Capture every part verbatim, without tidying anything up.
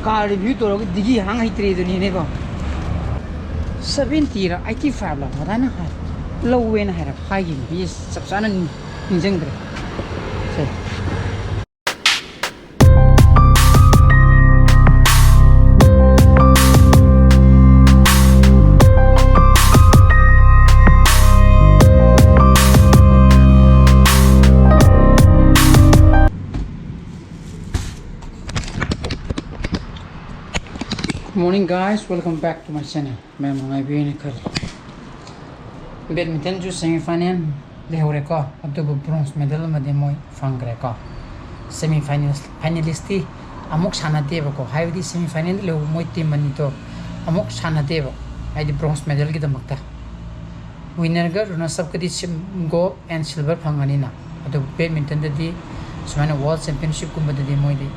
Car review ꯇꯧꯔꯒ ꯗꯤꯒꯤ ꯍꯥꯡ ꯍꯩꯇ꯭ꯔꯦꯗꯨꯅꯤꯅꯦꯀꯣ꯫ ꯁꯚꯦꯟꯇꯤꯔ eighty ꯐꯥꯏꯚꯂ ꯑꯗꯨꯃꯥꯏꯅ ꯍꯥꯏ, ꯂꯧꯋꯦꯅ ꯍꯥꯏꯔꯞ ꯍꯥꯏꯈꯤꯕꯅꯤ꯫ ꯑꯩꯁꯦ ꯆꯞ ꯆꯥꯅ ꯅꯤꯡꯁꯤꯡꯗ꯭ꯔꯦ꯫ ꯁꯦ꯫ Good morning, guys, welcome back to my channel. ꯃꯌꯥꯝ ꯅꯨꯡꯉꯥꯏꯕꯤꯔꯦꯅ ꯈꯜꯂꯤ꯫ ꯕꯦꯗꯃꯤꯟꯇꯟꯁꯨ ꯁꯦꯃꯤ ꯐꯥꯏꯅꯦꯜ ꯂꯩꯍꯧꯔꯦꯀꯣ, ꯑꯗꯨꯕꯨ ꯕ꯭ꯔꯣꯟꯖ ꯃꯦꯗꯜ ꯑꯃꯗꯤ ꯃꯣꯏ ꯐꯪꯈ꯭ꯔꯦꯀꯣ꯫ ꯁꯦꯃꯤ ꯐꯥꯏꯅꯦꯜ, ꯐꯥꯏꯅꯦꯂꯤꯁꯇꯤ ꯑꯃꯨꯛ ꯁꯥꯟꯅꯗꯦꯕꯀꯣ, ꯍꯥꯏꯕꯗꯤ ꯁꯦꯃꯤ ꯐꯥꯏꯅꯦꯜꯗ ꯂꯩꯍꯧꯕ ꯃꯣꯏ ꯇꯤꯝ ꯑꯅꯤꯗꯣ ꯑꯃꯨꯛ ꯁꯥꯟꯅꯗꯦꯕ, ꯍꯥꯏꯗꯤ ꯕ꯭ꯔꯣꯟꯖ ꯃꯦꯗꯜꯒꯤꯗꯃꯛꯇ꯫ ꯋꯤꯟꯅꯔꯒ ꯔꯅꯔꯁ ꯑꯞꯀꯗꯤ ꯁꯤꯝ-, ꯒꯣꯜ ꯑꯦꯟ ꯁꯤꯜꯚꯔ ꯐꯪꯒꯅꯤꯅ꯫ ꯑꯗꯨꯕꯨ ꯕꯦꯗꯃꯤꯟꯇꯟꯗꯗꯤ ꯁꯨꯃꯥꯏꯅ ꯋꯥꯔꯜ ꯆꯦꯝꯄꯤꯌꯟꯁꯤꯞꯀꯨꯝꯕꯗꯗꯤ ꯃꯣꯏꯗꯤ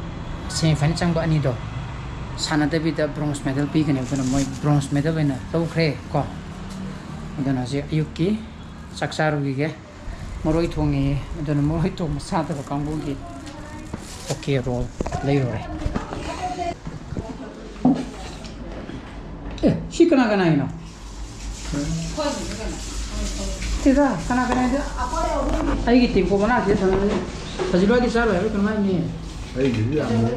ꯁꯦꯃꯤ ꯐꯥꯏꯅꯦꯜ ꯆꯪꯕ ꯑꯅꯤꯗꯣ ꯁꯥꯟꯅꯗꯕꯤꯗ ꯕ꯭ꯔꯣꯟꯖ ꯃꯦꯗꯜ ꯄꯤꯒꯅꯤ꯫ ꯑꯗꯨꯅ ꯃꯣꯏ ꯕ꯭ꯔꯣꯟꯖ ꯃꯦꯗꯜ ꯑꯣꯏꯅ ꯂꯧꯈ꯭ꯔꯦ ꯀꯣ꯫ ꯑꯗꯨꯅ ꯍꯧꯖꯤꯛ ꯑꯌꯨꯛꯀꯤ ꯆꯥꯛ ꯆꯥꯔꯨꯈꯤꯒꯦ꯫ ꯃꯔꯣꯏ ꯊꯣꯡꯉꯦꯌꯦ, ꯑꯗꯨꯅ ꯃꯔꯣꯏ ꯊꯣꯡꯕ ꯆꯥꯗꯕ ꯀꯥꯡꯕꯨꯒꯤ ꯑꯣꯀꯦ ꯔꯣꯜ ꯂꯩꯔꯨꯔꯦ꯫ ꯑꯦ, ꯁꯤ ꯀꯅꯥ ꯀꯅꯥꯒꯤꯅꯣ? ꯁꯤꯗ ꯀꯅꯥ ꯀꯅꯥꯒꯤ? ꯑꯩꯒꯤ ꯇꯦꯡꯀꯣꯠ ꯃꯅꯥꯛꯁꯤꯗ ꯊꯝꯃꯝꯃꯤ꯫ ꯍꯧꯖꯤꯛ ꯂꯣꯏꯒꯤ ꯆꯥꯔꯣꯏ ꯍꯥꯏꯕ ꯀꯩꯅꯣꯝ ꯍꯥꯏꯅꯤ꯫ ꯑꯩꯒꯤꯁꯨ ꯌꯥꯝꯃꯤ꯫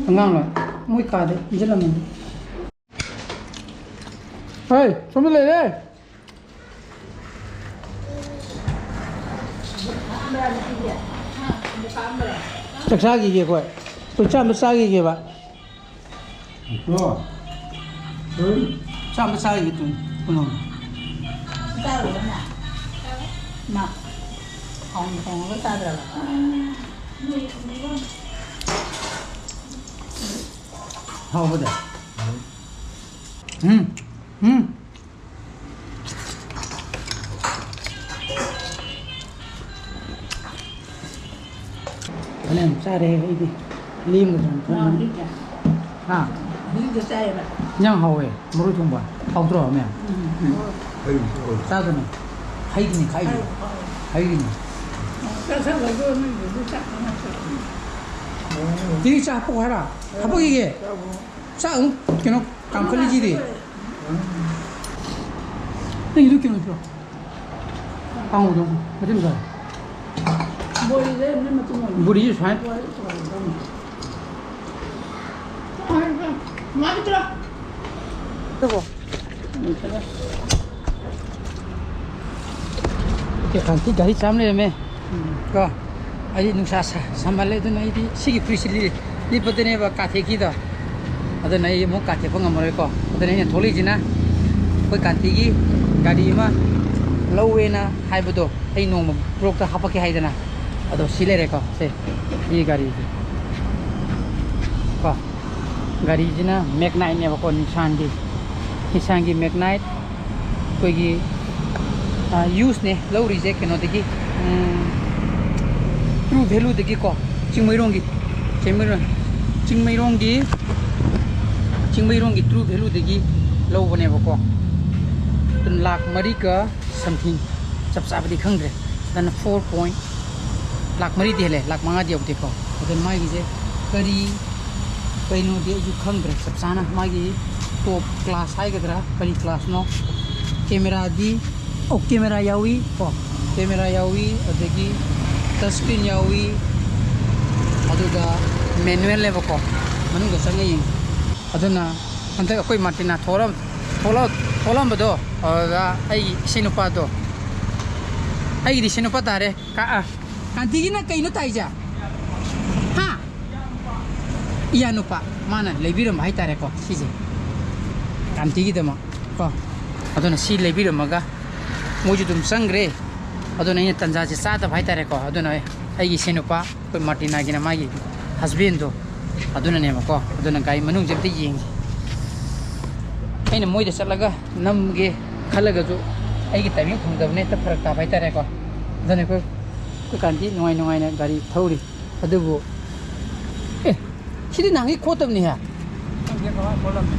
ꯑꯉꯥꯡꯂꯣ? ꯃꯣꯏ ꯀꯥꯗ ꯏꯟꯁꯤꯜꯂꯝꯃꯅꯤ꯫ ꯍꯣꯏ, ꯁꯣꯝꯗ ꯂꯩꯔꯦ꯫ ꯆꯥꯛ ꯆꯥꯈꯤꯒꯦ ꯑꯩꯈꯣꯏ꯫ ꯑꯩꯈꯣꯏ ꯆꯥꯝꯕ ꯆꯥꯈꯤꯒꯦꯕ꯫ ꯆꯥꯝꯕ ꯆꯥꯈꯤꯒꯦ ꯇꯨ, ꯀꯩꯅꯣ꯫ ꯆꯥꯔꯨꯔꯣꯅ꯫ ꯃꯥ ꯊꯥꯎ ꯊꯣꯡꯉꯒ ꯆꯥꯗ꯭ꯔꯕ? ꯍꯥꯎꯕꯗ꯫ ꯎꯝ, ꯎꯝ꯫ ꯐꯅꯌꯥꯝ ꯆꯥꯔꯦ ꯑꯩꯗꯤ꯫ ꯂꯦꯝꯒꯗ꯭ꯔꯥꯅ ꯈꯟꯕꯅꯤ꯫ ꯍꯥ? ꯌꯥꯝ ꯍꯥꯎꯋꯦ, ꯃꯔꯣꯏ ꯊꯣꯡꯕ꯫ ꯍꯥꯎꯇ꯭ꯔꯣ, ꯃꯌꯥꯝ? ꯎꯝ꯫ ꯍꯩ꯫ ꯆꯥꯒꯅꯨ꯫ ꯍꯩꯒꯤꯅꯤ ꯈꯥꯛꯏꯗꯣ꯫ ꯍꯩꯒꯤꯅꯤ꯫ ꯆꯥꯁꯜꯂꯒ ꯅꯪꯒꯤꯗꯤ ꯆꯥꯛ ꯉꯥꯛꯇ꯫ ꯁꯤ ꯆꯥꯛ ꯍꯥꯞꯄꯛꯑꯣ ꯍꯥꯏꯔꯣ? ꯍꯥꯞꯄꯛꯈꯤꯒꯦ꯫ ꯆꯥꯛ ꯑꯃꯨꯛ ꯀꯩꯅꯣ ꯀꯥꯝꯈꯠꯂꯤꯁꯤꯗꯤ꯫ ꯅꯪꯒꯤꯗꯨ ꯀꯩꯅꯣ ꯄꯤꯔꯣ꯫ ꯀꯥꯡꯍꯧꯗꯣ ꯃꯆꯤꯟ ꯃꯆꯥ꯫ ꯕꯣꯔꯤꯁꯦ ꯅꯣꯏ ꯃꯆꯤꯟ ꯑꯣꯏꯅ꯫ ꯕꯣꯔꯤꯁꯦ ꯁꯨꯃꯥꯏꯅ꯫ ꯕꯣꯔꯤ ꯇꯧꯔꯒ꯫ ꯃꯥ ꯄꯤꯇ꯭ꯔꯣ? ꯑꯗꯨꯕꯨ꯫ ꯑꯣꯀꯦ, ꯀꯥꯟꯇꯤ ꯒꯥꯔꯤ ꯆꯥꯝ ꯂꯩꯔꯝꯃꯦ꯫ ꯀꯣ, ꯑꯩꯗꯤ ꯅꯨꯡꯁꯥ ꯁꯥ-, ꯁꯥꯃꯜꯂꯦ, ꯑꯗꯨꯅ ꯑꯩꯗꯤ ꯁꯤꯒꯤ ꯐꯨꯔꯤꯠꯁꯤ ꯂꯤ-, ꯂꯤꯠꯄꯗꯅꯦꯕ ꯀꯥꯊꯦꯛꯈꯤꯗꯣ꯫ ꯑꯗꯨꯅ ꯑꯩ ꯑꯃꯨꯛ ꯀꯥꯊꯦꯛꯄ ꯉꯝꯃꯔꯣꯏꯀꯣ꯫ ꯑꯗꯨꯅ ꯑꯩꯅ ꯊꯣꯛꯂꯛꯏꯁꯤꯅ ꯑꯩꯈꯣꯏ ꯀꯥꯟꯇꯤꯒꯤ ꯒꯥꯔꯤ ꯑꯃ ꯂꯧꯋꯦꯅ ꯍꯥꯏꯕꯗꯣ, ꯑꯩ ꯅꯣꯡꯃ ꯕ꯭ꯂꯣꯛꯇ ꯍꯥꯞꯄꯛꯀꯦ ꯍꯥꯏꯗꯅ꯫ ꯑꯗꯣ ꯁꯤ ꯂꯩꯔꯦꯀꯣ, ꯁꯦ, ꯁꯤ ꯒꯥꯔꯤꯁꯦ꯫ ꯀꯣ, ꯒꯥꯔꯤꯁꯤꯅ ꯃꯦꯛꯅꯥꯏꯠꯅꯦꯕꯀꯣ, ꯅꯤꯁꯥꯟꯒꯤ, ꯅꯤꯁꯥꯟꯒꯤ ꯃꯦꯛꯅꯥꯏꯠ꯫ ꯑꯩꯈꯣꯏꯒꯤ, ꯑ, ꯌꯨꯁꯅꯦ ꯂꯧꯔꯤꯁꯦ ꯀꯩꯅꯣꯗꯒꯤ, ꯎꯝ, ꯇ꯭ꯔꯨ ꯚꯦꯂꯨꯗꯒꯤꯀꯣ, ꯆꯤꯡꯃꯩꯔꯣꯡꯒꯤ, ꯆꯤꯡꯃꯩꯔꯣꯡ, ꯆꯤꯡꯃꯩꯔꯣꯡꯒꯤ, ꯆꯤꯡꯃꯩꯔꯣꯡꯒꯤ ꯇ꯭ꯔꯨ ꯚꯦꯂꯨꯗꯒꯤ ꯂꯧꯕꯅꯦꯕꯀꯣ꯫ ꯑꯗꯨꯅ ꯂꯥꯈ ꯃꯔꯤꯒ something, ꯆꯞ ꯆꯥꯕꯗꯤ ꯈꯪꯗ꯭ꯔꯦ꯫ ꯑꯗꯨꯅ four point, ꯂꯥꯈ ꯃꯔꯤꯗꯤ ꯍꯦꯜꯂꯦ, ꯂꯥꯈ ꯃꯉꯥꯗꯤ ꯌꯧꯗꯦꯀꯣ꯫ ꯑꯗꯨ ꯃꯥꯒꯤꯁꯦ ꯀꯔꯤ ꯀꯩꯅꯣꯗꯤ ꯑꯩꯁꯨ ꯈꯪꯗ꯭ꯔꯦ ꯆꯞ ꯆꯥꯅ꯫ ꯃꯥꯒꯤ ꯇꯣꯞ ꯀ꯭ꯂꯥꯁ ꯍꯥꯏꯒꯗ꯭ꯔꯥ, ꯀꯔꯤ ꯀ꯭ꯂꯥꯁꯅꯣ? ꯀꯦꯃꯦꯔꯥꯗꯤ, ꯑꯣ, ꯀꯦꯃꯦꯔꯥ ꯌꯥꯎꯏ ꯀꯣ, ꯀꯦꯃꯦꯔꯥ ꯌꯥꯎꯏ, ꯑꯗꯒꯤ ꯇꯁ ꯁ꯭ꯀ꯭ꯔꯤꯟ ꯌꯥꯎꯏ, ꯑꯗꯨꯒ ꯃꯦꯅꯨꯋꯦꯜꯅꯦꯕꯀꯣ꯫ ꯃꯅꯨꯡꯗ ꯆꯪꯉ ꯌꯦꯡꯉꯤ꯫ ꯑꯗꯨꯅ ꯍꯟꯗꯛ ꯑꯩꯈꯣꯏ ꯃꯥꯔꯇꯤꯅꯥ ꯊꯣꯛꯂꯝ-, ꯊꯣꯛꯂꯝ-, ꯊꯣꯛꯂꯝꯕꯗꯣ, ꯑꯗꯨꯗ ꯑꯩꯒꯤ ꯏꯁꯩ ꯅꯨꯄꯥꯗꯣ, ꯑꯩꯒꯤꯗꯤ ꯏꯁꯩ ꯅꯨꯄꯥ ꯇꯥꯔꯦ꯫ ꯀꯥ-, ꯑ, ꯀꯥꯟꯇꯤꯒꯤꯅ ꯀꯩꯅꯣ ꯇꯥꯏꯁꯦ? ꯍꯥ? ꯏꯌꯥ ꯅꯨꯄꯥ, ꯃꯥꯅ ꯂꯩꯕꯤꯔꯝꯕ ꯍꯥꯏꯇꯥꯔꯦꯀꯣ, ꯁꯤꯁꯦ ꯀꯥꯟꯇꯤꯒꯤꯗꯃꯛ ꯀꯣ꯫ ꯑꯗꯨꯅ ꯁꯤ ꯂꯩꯕꯤꯔꯝꯃꯒ ꯃꯣꯏꯁꯨ ꯑꯗꯨꯝ ꯆꯪꯈ꯭ꯔꯦ꯫ ꯑꯗꯨꯅ ꯑꯩꯅ ꯇꯟꯖꯥꯁꯦ ꯆꯥꯗꯕ ꯍꯥꯏꯇꯥꯔꯦꯀꯣ꯫ ꯑꯗꯨꯅ ꯑꯩ, ꯑꯩꯒꯤ ꯏꯁꯩ ꯅꯨꯄꯥ, ꯑꯩꯈꯣꯏ ꯃꯥꯔꯇꯤꯅꯥꯒꯤꯅ ꯃꯥꯒꯤ ꯍꯁꯕꯦꯟꯗꯣ, ꯑꯗꯨꯅꯅꯦꯕꯀꯣ꯫ ꯑꯗꯨꯅ ꯒꯥꯔꯤ ꯃꯅꯨꯡꯁꯦ ꯑꯝꯇ ꯌꯦꯡꯒꯦ꯫ ꯑꯩꯅ ꯃꯣꯏꯗ ꯆꯠꯂꯒ ꯅꯝꯒꯦ ꯈꯜꯂꯒꯁꯨ ꯑꯩꯒꯤ ꯇꯥꯏꯃꯤꯡ ꯐꯪꯗꯕꯅ ꯍꯦꯛꯇ ꯐꯔꯛ ꯇꯥꯕ ꯍꯥꯏꯇꯥꯔꯦꯀꯣ꯫ ꯑꯗꯨꯅ ꯑꯩꯈꯣꯏ, ꯑꯩꯈꯣꯏ ꯀꯥꯟꯇꯤ ꯅꯨꯡꯉꯥꯏ ꯅꯨꯡꯉꯥꯏꯅ ꯒꯥꯔꯤ ꯊꯧꯔꯤ꯫ ꯑꯗꯨꯕꯨ, ꯑꯦ, ꯁꯤꯗꯤ ꯅꯍꯥꯟꯒꯩ ꯈꯣꯠꯇꯕꯅꯤꯍꯦ꯫ ꯈꯪꯗꯦ ꯀꯃꯥꯏꯅ ꯈꯣꯠꯂꯝꯃꯤ꯫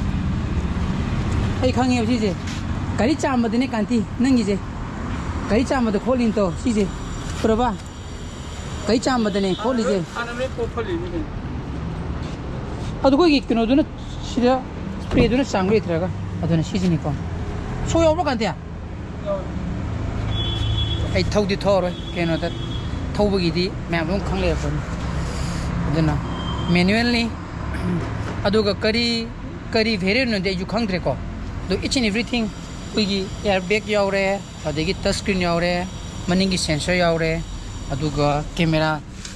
ꯑꯩ ꯈꯪꯉꯦꯕ ꯁꯤꯁꯦ꯫ ꯒꯥꯔꯤ ꯆꯥꯝꯕꯗꯅꯦ ꯀꯥꯟꯇꯤ ꯅꯪꯒꯤꯁꯦ꯫ ꯒꯥꯔꯤ ꯆꯥꯝꯕꯗ ꯈꯣꯠꯂꯤꯅꯤ ꯇꯣ ꯁꯤꯁꯦ꯫ ꯎꯔꯕ? ꯒꯥꯔꯤ ꯆꯥꯝꯕꯗꯅꯦ ꯈꯣꯠꯂꯤꯁꯦ꯫ ꯍꯥꯟꯅ ꯂꯣꯏ ꯀꯣꯛꯐꯜꯂꯤꯅꯤ ꯀꯩꯅꯣ꯫ ꯑꯗꯨ ꯑꯩꯈꯣꯏꯒꯤ ꯀꯩꯅꯣꯗꯨꯅ ꯁꯤꯗ ꯏꯁꯄ꯭ꯔꯦꯗꯨꯅ ꯆꯥꯝꯕ ꯂꯩꯇ꯭ꯔꯒ꯫ ꯑꯗꯨꯅ ꯁꯤꯁꯤꯅꯤꯀꯣ꯫ ꯁꯣ ꯌꯥꯎꯕ꯭ꯔꯣ ꯀꯥꯟꯇꯤ? ꯑꯩ ꯊꯧꯗꯤ ꯊꯧꯔꯣꯏ ꯀꯩꯅꯣꯗ꯫ ꯊꯧꯕꯒꯤꯗꯤ ꯃꯌꯥꯝ ꯑꯗꯨꯝ ꯈꯪ ꯂꯩꯔꯕꯅꯤ꯫ ꯑꯗꯨꯅ ꯃꯦꯅꯨꯋꯦꯜꯅꯤ꯫ ꯑꯗꯨꯒ ꯀꯔꯤ ꯀꯔꯤ ꯚꯦꯔꯤꯌꯦꯟꯅꯣꯗꯤ ꯑꯩꯁꯨ ꯈꯪꯗ꯭ꯔꯦꯀꯣ꯫ ꯑꯗꯣ each and everything ꯑꯩꯈꯣꯏꯒꯤ ꯑꯦꯌꯔ ꯕꯦꯒ ꯌꯥꯎꯔꯦ, ꯑꯗꯒꯤ ꯇꯁ ꯁ꯭ꯀ꯭ꯔꯤꯟ ꯌꯥꯎꯔꯦ, ꯃꯅꯤꯡꯒꯤ ꯁꯦꯟꯁꯔ ꯌꯥꯎꯔꯦ, ꯑꯗꯨꯒ ꯀꯦꯃꯦꯔꯥ,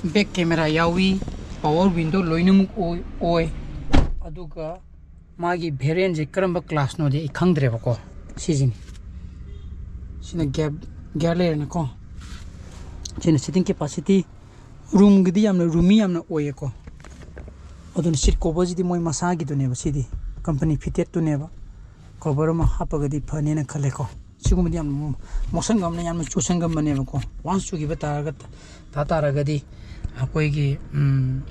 ꯕꯦꯛ ꯀꯦꯃꯦꯔꯥ ꯌꯥꯎꯏ, ꯄꯋꯥꯔ ꯋꯤꯟꯗꯣ ꯂꯣꯏꯅꯃꯛ ꯑꯣꯏ ꯑꯣꯏ꯫ ꯑꯗꯨꯒ ꯃꯥꯒꯤ ꯚꯦꯔꯤꯌꯦꯟꯁꯦ ꯀꯔꯝꯕ ꯀ꯭ꯂꯥꯁꯅꯣꯗꯤ ꯑꯩ ꯈꯪꯗ꯭ꯔꯦꯕꯀꯣ꯫ ꯁꯤꯁꯤꯅꯤ꯫ ꯁꯤꯅ ꯒꯤꯌꯔ ꯒꯤꯌꯔ ꯂꯩꯔꯦꯅꯀꯣ꯫ ꯁꯤꯅ ꯁꯤꯇꯤꯡ ꯀꯦꯄꯥꯁꯤꯇꯤ꯫ ꯔꯨꯝꯒꯤꯗꯤ ꯌꯥꯝꯅ ꯔꯨꯃꯤ ꯌꯥꯝꯅ ꯑꯣꯏꯌꯦꯀꯣ꯫ ꯑꯗꯨꯅ ꯁꯤꯠ ꯀꯣꯕꯔꯁꯤꯗꯤ ꯃꯣꯏ ꯃꯁꯥꯒꯤꯗꯨꯅꯦꯕ, ꯁꯤꯗꯤ ꯀꯝꯄꯅꯤ ꯐꯤꯇꯦꯠꯇꯨꯅꯦꯕ꯫ ꯀꯣꯕꯔ ꯑꯃ ꯍꯥꯞꯄꯒꯗꯤ ꯐꯅꯦꯅ ꯈꯜꯂꯦꯀꯣ꯫ ꯁꯤꯒꯨꯝꯕꯗꯤ ꯌꯥꯝꯅ ꯃꯣ- ꯃꯣꯠꯁꯟꯒꯟꯕꯅ ꯌꯥꯝꯅ ꯆꯨꯁꯟꯒꯟꯕꯅꯦꯕꯀꯣ꯫ ꯋꯥꯟꯁ ꯆꯨꯈꯤꯕ ꯇꯥꯔꯒ ꯇꯥ ꯇꯥꯔꯒꯗꯤ ꯑꯩꯈꯣꯏꯒꯤ ꯎꯝ,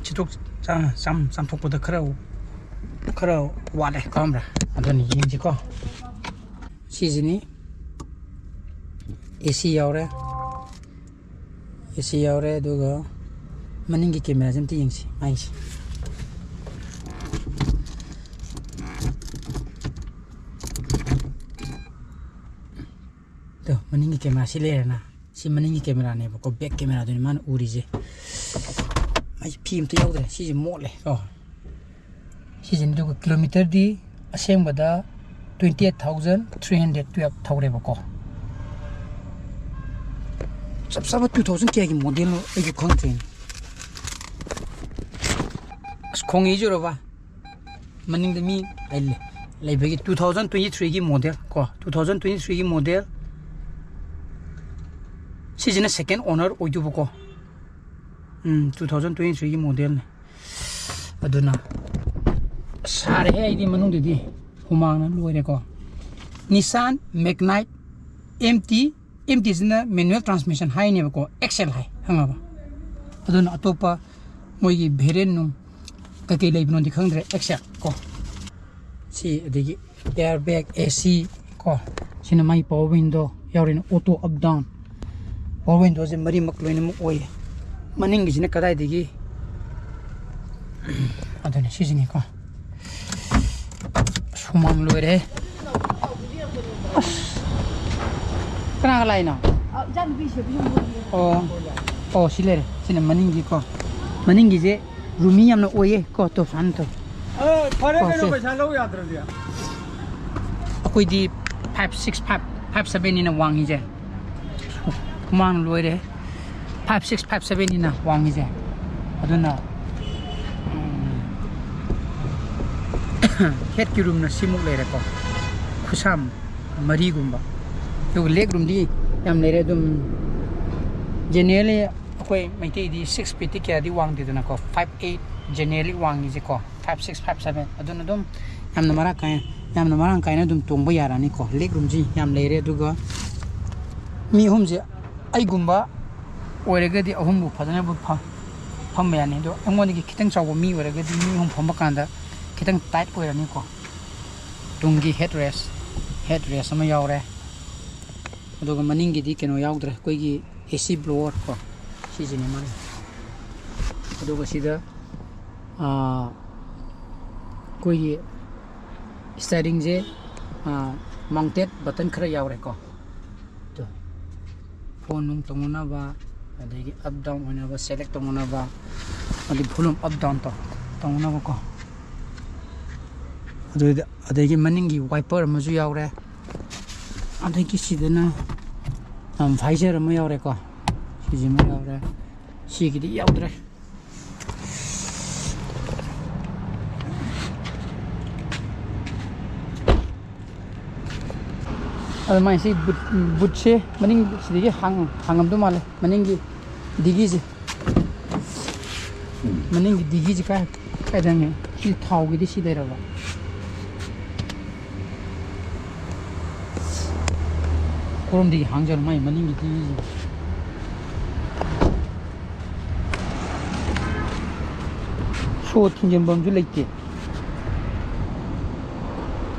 ꯁꯤꯠꯇꯣꯛ ꯆꯥ- ꯆꯥꯝ- ꯆꯥꯝꯊꯣꯛꯄꯗ ꯈꯔ ꯈꯔ ꯋꯥꯠꯂꯦ ꯈꯪꯕ꯭ꯔꯥ? ꯑꯗꯨꯅ ꯌꯦꯡꯁꯤꯀꯣ꯫ ꯁꯤꯁꯤꯅꯤ꯫ ꯑꯦ ꯁꯤ ꯌꯥꯎꯔꯦ꯫ ꯑꯦ ꯁꯤ ꯌꯥꯎꯔꯦ꯫ ꯑꯗꯨꯒ ꯃꯅꯤꯡꯒꯤ ꯀꯦꯃꯦꯔꯥꯁꯦ ꯑꯝꯇ ꯌꯦꯡꯁꯤ ꯃꯥꯏꯁꯦ꯫ ꯑꯗꯣ ꯃꯅꯤꯡꯒꯤ ꯀꯦꯃꯦꯔꯥ ꯁꯤ ꯂꯩꯔꯦꯅ꯫ ꯁꯤ ꯃꯅꯤꯡꯒꯤ ꯀꯦꯃꯦꯔꯥꯅꯦꯕꯀꯣ, ꯕꯦꯛ ꯀꯦꯃꯦꯔꯥꯗꯨꯅꯤ ꯃꯥꯅ ꯎꯔꯤꯁꯦ꯫ ꯃꯥꯏ ꯐꯤ ꯑꯝꯇ ꯌꯥꯎꯗ꯭ꯔꯦ꯫ ꯁꯤꯁꯦ ꯃꯣꯠꯂꯦ ꯀꯣ꯫ ꯁꯤꯁꯤꯅꯤ꯫ ꯑꯗꯨꯒ ꯀꯤꯂꯣꯃꯤꯇꯔꯗꯤ ꯑꯁꯦꯡꯕꯗ twenty eight thousand three hundred twelve ꯊꯧꯔꯦꯕꯀꯣ꯫ ꯆꯞ ꯆꯥꯕ two thousand ꯀꯌꯥꯒꯤ ꯃꯣꯗꯦꯜꯅꯣ ꯑꯩꯁꯨ ꯈꯪꯗ꯭ꯔꯦꯅꯦ꯫ ꯑꯁ, ꯈꯣꯡꯉꯤꯁꯤ ꯎꯔꯕ? ꯃꯅꯤꯡꯗ ꯃꯤ ꯂꯩ- ꯂꯩꯕꯒꯤ two thousand twenty three ꯒꯤ ꯃꯣꯗꯦꯜ ꯀꯣ, two thousand twenty three ꯒꯤ ꯃꯣꯗꯦꯜ꯫ ꯁꯤꯁꯤꯅ ꯁꯦꯀꯦꯟ ꯑꯣꯅꯔ ꯑꯣꯏꯗꯣꯏꯕꯀꯣ꯫ ꯎꯝ, two thousand twenty three ꯒꯤ ꯃꯣꯗꯦꯜꯅꯤ꯫ ꯑꯗꯨꯅ ꯁꯥꯔꯦꯍꯦ ꯑꯩꯗꯤ ꯃꯅꯨꯡꯗꯗꯤ꯫ ꯍꯨꯃꯥꯡꯅ ꯂꯣꯏꯔꯦꯀꯣ꯫ Nissan Magnite M T, M T ꯁꯤꯅ manual transmission ꯍꯥꯏꯅꯦꯕꯀꯣ, X L ꯍꯥꯏ ꯈꯪꯉꯕ? ꯑꯗꯨꯅ ꯑꯇꯣꯞꯄ ꯃꯣꯏꯒꯤ ꯚꯦꯔꯤꯌꯦꯟ ꯅꯨꯡ ꯀꯩꯀꯩ ꯂꯩꯕꯅꯣꯗꯤ ꯈꯪꯗ꯭ꯔꯦ꯫ X L ꯀꯣ꯫ ꯁꯤ ꯑꯗꯒꯤ ꯑꯦꯌꯔ ꯕꯦꯒ, ꯑꯦ ꯁꯤ, ꯀꯣ, ꯁꯤꯅ ꯃꯥꯏ power window ꯌꯥꯎꯔꯤꯅ, auto up down꯫ Power windowꯁꯦ ꯃꯔꯤꯃꯛ ꯂꯣꯏꯅꯃꯛ ꯑꯣꯏꯌꯦ꯫ ꯃꯅꯤꯡꯒꯤꯁꯤꯅ ꯀꯗꯥꯏꯗꯒꯤ? ꯑꯗꯨꯅꯦ, ꯁꯤꯁꯤꯅꯤꯀꯣ꯫ ꯁꯨꯃꯥꯡ ꯂꯣꯏꯔꯦ꯫ ꯑꯁ꯫ ꯀꯅꯥꯒ ꯂꯥꯛꯏꯅꯣ? ꯑ, ꯏꯆꯥꯅꯨꯄꯤ ꯁꯤꯕ ꯌꯨꯝꯗ꯫ ꯑꯣ꯫ ꯑꯣ, ꯁꯤ ꯂꯩꯔꯦ꯫ ꯁꯤꯅ ꯃꯅꯤꯡꯒꯤꯀꯣ꯫ ꯃꯅꯤꯡꯒꯤꯁꯦ roomy ꯌꯥꯝꯅ ꯑꯣꯏꯌꯦ ꯀꯣ, ꯇꯣ ꯐ꯭ꯔꯟ ꯇꯣ꯫ ꯑꯦ, ꯐꯔꯦ ꯀꯣ, ꯀꯩꯅꯣ, ꯁꯦ꯫ ꯄꯩꯁꯥ ꯂꯧ ꯌꯥꯗ꯭ꯔꯗꯤ꯫ ꯑꯩꯈꯣꯏꯗꯤ five six five, five seven ꯅꯤꯅ ꯋꯥꯡꯉꯤꯁꯦ꯫ ꯍꯨꯃꯥꯡ ꯂꯣꯏꯔꯦ꯫ Five six, five seven ꯅꯤꯅ ꯋꯥꯡꯉꯤꯁꯦ꯫ ꯑꯗꯨꯅ, ꯎꯝ, headꯀꯤ roomꯅ ꯁꯤꯃꯨꯛ ꯂꯩꯔꯦꯀꯣ꯫ ꯈꯨꯁꯥꯝ ꯃꯔꯤꯒꯨꯝꯕ꯫ ꯑꯗꯨꯒ leg roomꯗꯤ ꯌꯥꯝ ꯂꯩꯔꯦ꯫ ꯑꯗꯨꯝ generally ꯑꯩꯈꯣꯏ ꯃꯩꯇꯩꯗꯤ six feetꯇꯤ ꯀꯌꯥꯗꯤ ꯋꯥꯡꯗꯦꯗꯅꯀꯣ, five eight generally ꯋꯥꯡꯉꯤꯁꯦꯀꯣ, five six, five seven꯫ ꯑꯗꯨꯅ ꯑꯗꯨꯝ ꯌꯥꯝꯅ ꯃꯔꯥꯡ ꯀꯥꯏ-, ꯌꯥꯝꯅ ꯃꯔꯥꯡ ꯀꯥꯏꯅ ꯑꯗꯨꯝ ꯇꯣꯡꯕ ꯌꯥꯔꯅꯤꯀꯣ꯫ Leg roomꯁꯤ ꯌꯥꯝ ꯂꯩꯔꯦ꯫ ꯑꯗꯨꯒ ꯃꯤ ꯑꯍꯨꯝꯁꯦ, ꯑꯩꯒꯨꯝꯕ ꯑꯣꯏꯔꯒꯗꯤ ꯑꯍꯨꯝꯕꯨ ꯐꯖꯅꯕꯨ ꯐ-, ꯐꯝꯕ ꯌꯥꯅꯤ꯫ ꯑꯗꯣ ꯑꯩꯉꯣꯟꯗꯒꯤ ꯈꯤꯇꯪ ꯆꯥꯎꯕ ꯃꯤ ꯑꯣꯏꯔꯒꯗꯤ ꯃꯤ ꯑꯍꯨꯝ ꯐꯝꯕ ꯀꯥꯟꯗ ꯈꯤꯇꯪ tight ꯑꯣꯏꯔꯅꯤꯀꯣ꯫ ꯇꯨꯡꯒꯤ head rest, head rest ꯑꯃ ꯌꯥꯎꯔꯦ꯫ ꯑꯗꯨꯒ ꯃꯅꯤꯡꯒꯤꯗꯤ ꯀꯩꯅꯣ ꯌꯥꯎꯗ꯭ꯔꯦ, ꯑꯩꯈꯣꯏꯒꯤ AC blower ꯀꯣ, ꯁꯤꯁꯤꯅꯦ ꯃꯥꯅ꯫ ꯑꯗꯨꯒ ꯁꯤꯗ, ꯑꯥ, ꯑꯩꯈꯣꯏꯒꯤ steeringꯁꯦ, ꯑꯥ, mounted button ꯈꯔ ꯌꯥꯎꯔꯦꯀꯣ꯫ ꯑꯗꯣ phone ꯅꯨꯡ ꯇꯧꯅꯅꯕ, ꯑꯗꯒꯤ up down ꯑꯣꯏꯅꯕ, select ꯇꯧꯅꯅꯕ, ꯑꯗꯩ volume up down ꯇꯧ-, ꯇꯧꯅꯅꯕꯀꯣ꯫ ꯑꯗꯨꯗ, ꯑꯗꯒꯤ ꯃꯅꯤꯡꯒꯤ wiper ꯑꯃꯁꯨ ꯌꯥꯎꯔꯦ꯫ ꯑꯗꯒꯤ ꯁꯤꯗꯅ, ꯑꯝ, visor ꯑꯃ ꯌꯥꯎꯔꯦꯀꯣ꯫ ꯁꯤꯁꯤꯃ ꯌꯥꯎꯔꯦ꯫ ꯁꯤꯒꯤꯗꯤ ꯌꯥꯎꯗ꯭ꯔꯦ꯫ ꯑꯗꯨꯃꯥꯏꯅ ꯁꯤ boot, bootꯁꯦ ꯃꯅꯤꯡ ꯁꯤꯗꯒꯤ ꯍꯥꯡ-, ꯍꯥꯡꯉꯝꯗꯧ ꯃꯥꯜꯂꯦ, ꯃꯅꯤꯡꯒꯤ diggीꯁꯦ꯫ ꯃꯅꯤꯡꯒꯤ diggीꯁꯦ ꯀꯥꯏ, ꯀꯥꯏꯗꯅꯦ? ꯁꯤ ꯊꯥꯎꯒꯤꯗꯤ ꯁꯤ ꯂꯩꯔꯕ? ꯀꯔꯣꯝꯗꯒꯤ ꯍꯥꯡꯖꯅꯣ ꯃꯥꯏ ꯃꯅꯤꯡꯒꯤ diggीꯁꯦ? ꯁꯣ ꯊꯤꯡꯖꯤꯟꯐꯝꯁꯨ ꯂꯩꯇꯦ꯫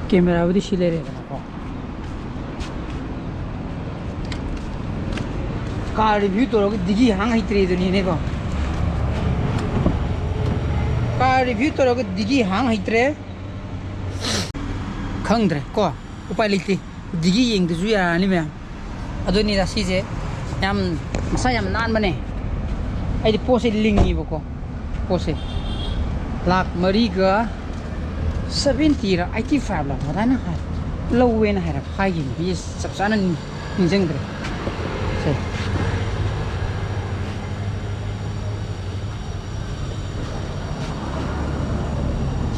Cameraꯕꯨꯗꯤ ꯁꯤ ꯂꯩꯔꯦꯗꯅꯀꯣ꯫ ꯀꯥꯔ ꯔꯤꯚ꯭ꯌꯨ ꯇꯧꯔꯒ ꯗꯤꯒꯤ ꯍꯥꯡ ꯍꯩꯇ꯭ꯔꯦ ꯑꯗꯨꯅꯤꯅꯦꯀꯣ꯫ ꯀꯥꯔ ꯔꯤꯚ꯭ꯌꯨ ꯇꯧꯔꯒ ꯗꯤꯒꯤ ꯍꯥꯡ ꯍꯩꯇ꯭ꯔꯦ꯫ ꯈꯪꯗ꯭ꯔꯦ ꯀꯣ, ꯎꯄꯥꯏ ꯂꯩꯇꯦ꯫ ꯗꯤꯒꯤ ꯌꯦꯡꯗꯁꯨ ꯌꯥꯔꯅꯤ ꯃꯌꯥꯝ꯫ ꯑꯗꯨꯅꯤꯗ ꯁꯤꯁꯦ ꯌꯥꯝ, ꯃꯁꯥ ꯌꯥꯝ ꯅꯥꯟꯕꯅꯦ꯫ ꯑꯩꯗꯤ ꯄꯣꯠꯁꯦ ꯂꯤꯡꯉꯤꯕꯀꯣ꯫ ꯄꯣꯠꯁꯦ ꯂꯥꯛ ꯃꯔꯤꯒ ꯁꯚꯦꯟꯇꯤꯔ ꯑꯩꯠꯇꯤ ꯐꯥꯏꯚꯂ ꯑꯗꯨꯃꯥꯏꯅ ꯍꯥꯏ, ꯂꯧꯋꯦꯅ ꯍꯥꯏꯔꯞ ꯍꯥꯏꯈꯤꯕꯅꯤ꯫ ꯑꯩꯁꯦ ꯆꯞ ꯆꯥꯅ ꯅꯤꯡ-, ꯅꯤꯡꯁꯤꯡꯗ꯭ꯔꯦ꯫ ꯁꯦ꯫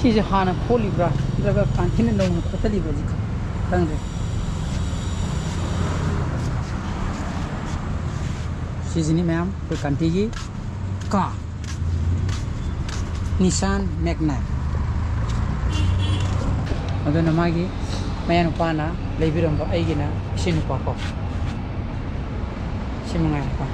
ꯁꯤꯁꯦ ꯍꯥꯟꯅ ꯐꯣꯠꯂꯤꯕ꯭ꯔꯥ ꯅꯠꯇ꯭ꯔꯒ ꯀꯥꯟꯊꯤꯅ ꯅꯧꯅ ꯐꯣꯠꯊꯜꯂꯤꯕ꯭ꯔꯥꯗꯤ ꯈꯪꯗ꯭ꯔꯦ꯫ ꯁꯤꯁꯤꯅꯤ ꯃꯌꯥꯝ ꯑꯩꯈꯣꯏ ꯀꯥꯟꯊꯤꯒꯤ ꯀꯥ꯫ Nissan Magna. ꯑꯗꯨꯅ ꯃꯥꯒꯤ ꯃꯌꯥꯅꯨꯄꯥꯅ ꯂꯩꯕꯤꯔꯝꯕ ꯑꯩꯒꯤꯅ ꯏꯁꯤꯡ ꯅꯨꯄꯥ ꯀꯣ꯫ ꯁꯤ ꯃꯉꯥꯏꯔꯦꯀꯣ꯫